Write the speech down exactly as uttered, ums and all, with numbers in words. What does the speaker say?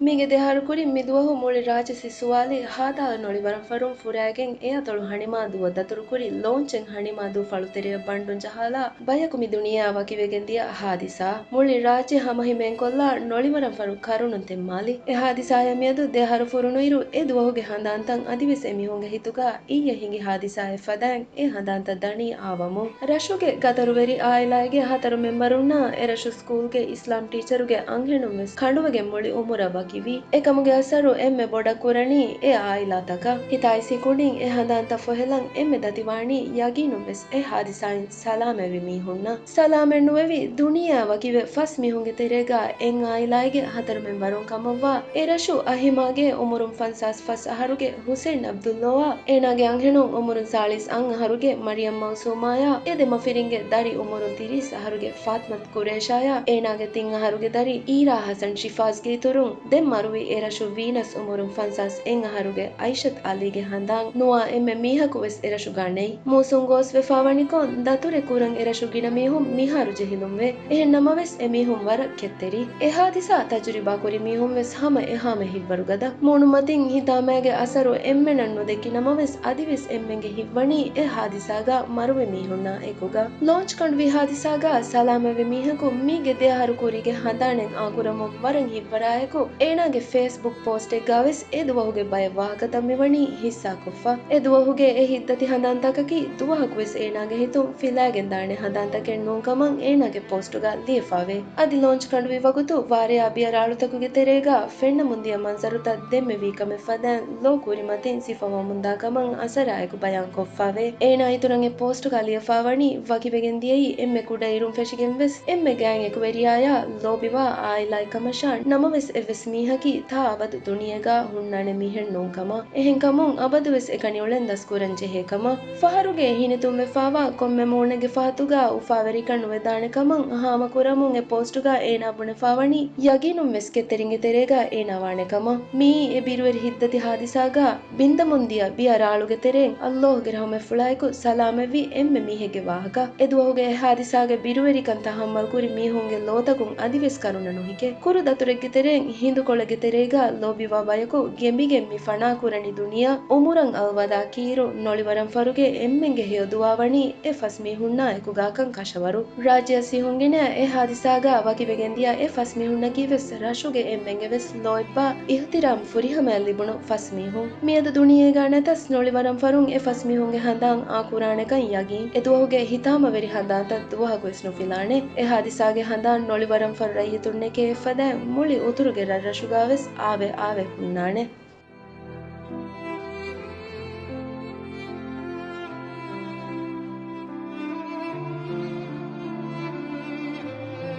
މީގެ ދެއަހަރު ކުރިން މި ދުވަހު މުޅި ރާއްޖެ ސިއްސުވާލި ހާދާ ނޮޅިވަރަންފަރުން ފުރާގެން އެ އަތޮޅު ހަނިމާ ދުވަ ދަތުރުކުރި ލޯންޗެއް ހަނިމާ ދޫ ފަޅުތެރެއަށް ބަންޑުން ޖަހާލާ ބަޔަކު މި ދުނިޔެއާ ވަކިވެގެން ދިޔަ ހާދިސާ. މުޅި ރާއްޖެ ހަމަހިމޭންކޮށްލާ ނޮޅިވަރަންފަރު ކަރުނުން ތެންމާލި. އެ ހާދިސާއާ މިއަދު ދެއަހަރު ފުރުނުއިރު އެ ދުވަހުގެ ހަނދާންތައް އަދިވެސް އެމީހުންގެ ހިތުގަ އިއްޔެ ހިނގި ހާދިސާއެއް ފަދައިން އެ ހަނދާންތައް ދަނީ އާވަމުން. ރަށުގެ ގަދަރުވެރި އާއިލާއެއްގެ ހަތަރު މެމްބަރުންނާ އެރަށު ސްކޫލްގެ އިސްލާމް ޓީޗަރުގެ އަންހެނުން ވެސް ކަނޑުވެގެން މުޅި އުމުރަށް ވަކިވި. އެކަމުގެ އަސަރު އެންމެ ބޮޑަށް ކުރަނީ އެ އާއިލާތަކަށް. ހިތާއިސް ހިކުނޑިން އެ ހަނދާންތައް ފޮހެލަން އެންމެ ދަތިވާނީ ޔަގީނުން ވެސް އެ ހާދިސާއިން ސަލާމަތްވި މީހުންނަށް. ސަލާމަތް ނުވެވި ދުނިޔެއާ ވަކިވެ ފަސް މީހުންގެ ތެރޭގަ އެއް އާއިލާއެއްގެ ހަތަރު މެމްބަރުން ކަމަށްވާ އެރަށު އަހިމާގެ އުމުރުން ފަންސާސް ފަސް އަހަރުގެ ހުސެން އަބްދުއްލޯއާ އޭނާގެ އަންހެނުން އުމުރުން ސާޅީސް އަށް އަހަރުގެ މަރިޔަމް މައުސޫމާއާ އެ ދެ މަފިރިންގެ ދަރި އުމުރުން ތިރީސް އަހަރުގެ ފާތްމަތު ޤުރޭޝާއާ އޭނާގެ ތިން އަހަރުގެ ދަރި އީރާ ހަސަން ޝިފާޒްގެ އިތުރުން ދެން މަރުވި އެރަށު ވީނަސް އުމުރުން ފަންސާސް އެއް އަހަރުގެ އައިޝަތް އަލީގެ ހަނދާން ނުވާ އެންމެ މީހަކު ވެސް އެރަށުގަ ނެތް. މޫސުން ގޯސްވެފާވަނިކޮށް ދަތުރެއް ކުރަން އެރަށު ގިނަ މީހުން މިހާރު ޖެހިލުންވޭ. އެހެން ނަމަވެސް އެމީހުން ވަރަށް ކެތްތެރި. އެ ހާދިސާ ތަޖުރިބާކުރި މީހުން ވެސް ހަމަ އެހާމެ ހިތްވަރުގަދަ. މޫނުމަތިން ހިތާމައިގެ އަސަރު އެންމެނަށް ނުދެއްކި ނަމަވެސް އަދިވެސް އެންމެންގެ ހިތްވަނީ އެ ހާދިސާގަ މަރުވި މީހުންނާ އެކުގަ. ލޯންޗް ކަނޑުވި ހާދިސާގަ ސަލާމަތްވި މީހަކު މީގެ ދެ އަހަރު ކުރީގެ ހަނދާނެއް އާކުރަމުން ވަރަށް ހިތްވަރާއެކު، އޭނާގެ ފޭސްބުކް ޕޯސްޓެއްގަ ވެސް އެ ދުވަހުގެ ބައެއް ވާހަކަތައް މިވަނީ ހިއްސާކޮށްފަ. އެ ދުވަހުގެ އެ ހިތްދަތި ހަނދާންތަކަކީ ދުވަހަކު ވެސް އޭނާގެ ހިތުން ފިލާގެންދާނެ ހަނދާންތަކެއް ނޫންކަމަށް އޭނާގެ ޕޯސްޓުގަ ލިޔެފާވޭ. އަދި ލޯންޗް ކަނޑުވި ވަގުތު ވާރޭއާ ބިޔަރާޅުތަކުގެ ތެރޭގަ ފެންނަމުންދިޔަ މަންޒަރުތައް ދެންމެ ވީ ކަމެއް ފަދައިން ލޯ ކުރިމަތިން ސިފަވަމުންދާ ކަމަށް އަސަރާއެކު ބަޔާންކޮށްފާވޭ. އޭނާ އިތުރަށް އެ ޕޯސްޓުގަ ލިޔެފާވަނީ ވަކިވެގެން ދިޔައީ އެންމެ ކުޑައިރުން ފެށިގެން ވެސް އެންމެ ގާތް އެކުވެރިޔާޔާ ލޯބިވާ އާއިލާއެއް ކަމަށާ ނަމަވެސް އެއްވެސް މީހަކީ ތާ އަބަދު ދުނިޔޭގަ ހުންނާނެ މީހެއް ނޫންކަމަށް. އެހެންކަމުން އަބަދުވެސް އެކަނި އުޅެން ދަސްކުރަން ޖެހޭ ކަމަށް. ފަހަރުގެ ހިނިތުންވެފާވާ ކޮންމެ މޫނެއްގެ ފަހަތުގަ އުފާވެރިކަން ނުވެދާނެ ކަމަށް ހާމަކުރަމުން އެ ޕޯސްޓުގަ އޭނާ ބުނެފާވަނީ ޔަގީނުން ވެސް ކެތްތެރިންގެ ތެރޭގަ އޭނާ ވާނެ ކަމަށް. މިއީ އެ ބިރުވެރި ހިތްދަތި ހާދިސާގަ ބިންދަމުންދިޔަ ބިޔަރާޅުގެ ތެރެއިން ﷲގެ ރަހުމަތްފުޅާއެކު ސަލާމަތްވި އެންމެ މީހެއްގެ ވާހަކަ. އެ ދުވަހުގެ އެ ހާދިސާގެ ބިރުވެރިކަން ތަހައްމަލްކުރި މީހުންގެ ލޯތަކުން އަދިވެސް ކަރުނަ ނުހިކޭ. ކުރު ދަތުރެއްގެ ތެރެއިން ހިނދު ކޮޅެއްގެ ތެރޭގަ ލޯބިވާ ބަޔަކު ގެނބިގެން މި ފަނާކުރަނި ދުނިޔެއަށް އުމުރަށް އަލްވަދާ ކީއިރު ނޮޅިވަރަންފަރުގެ އެންމެންގެ ހެޔޮ ދުޢާވަނީ އެ ފަސް މީހުންނާ އެކުގާކަން ކަށަވަރު. ރާއްޖެއަށް ސިއްހުން ގެނައި އެ ހާދިސާގަ ވަކިވެގެން ދިޔަ އެ ފަސް މީހުންނަކީ ވެސް ރަށުގެ އެންމެންގެ ވެސް ލޯތްބާ އިޙްތިރާމް ފުރިހަމަޔަށް ލިބުނު ފަސް މީހުން. މިއަދު ދުނިޔޭގަ ނެތަސް ނޮޅިވަރަންފަރުން އެ ފަސް މީހުންގެ ހަނދާން އާކުރާނެކަން ޔަގީން. އެ ދުވަހުގެ ހިތާމަވެރި ހަނދާންތައް ދުވަހަކު ވެސް ނުފިލާނެ. އެ ހާދިސާގެ ހަނދާން ނޮޅިވަރަންފަރު ރައްޔިތުންނެކޭ އެއްފަދައިން މުޅި އުތުރުގެ ރަށްރަށުގަ ވެސް އާވެ އާވެ ހުންނާނެ.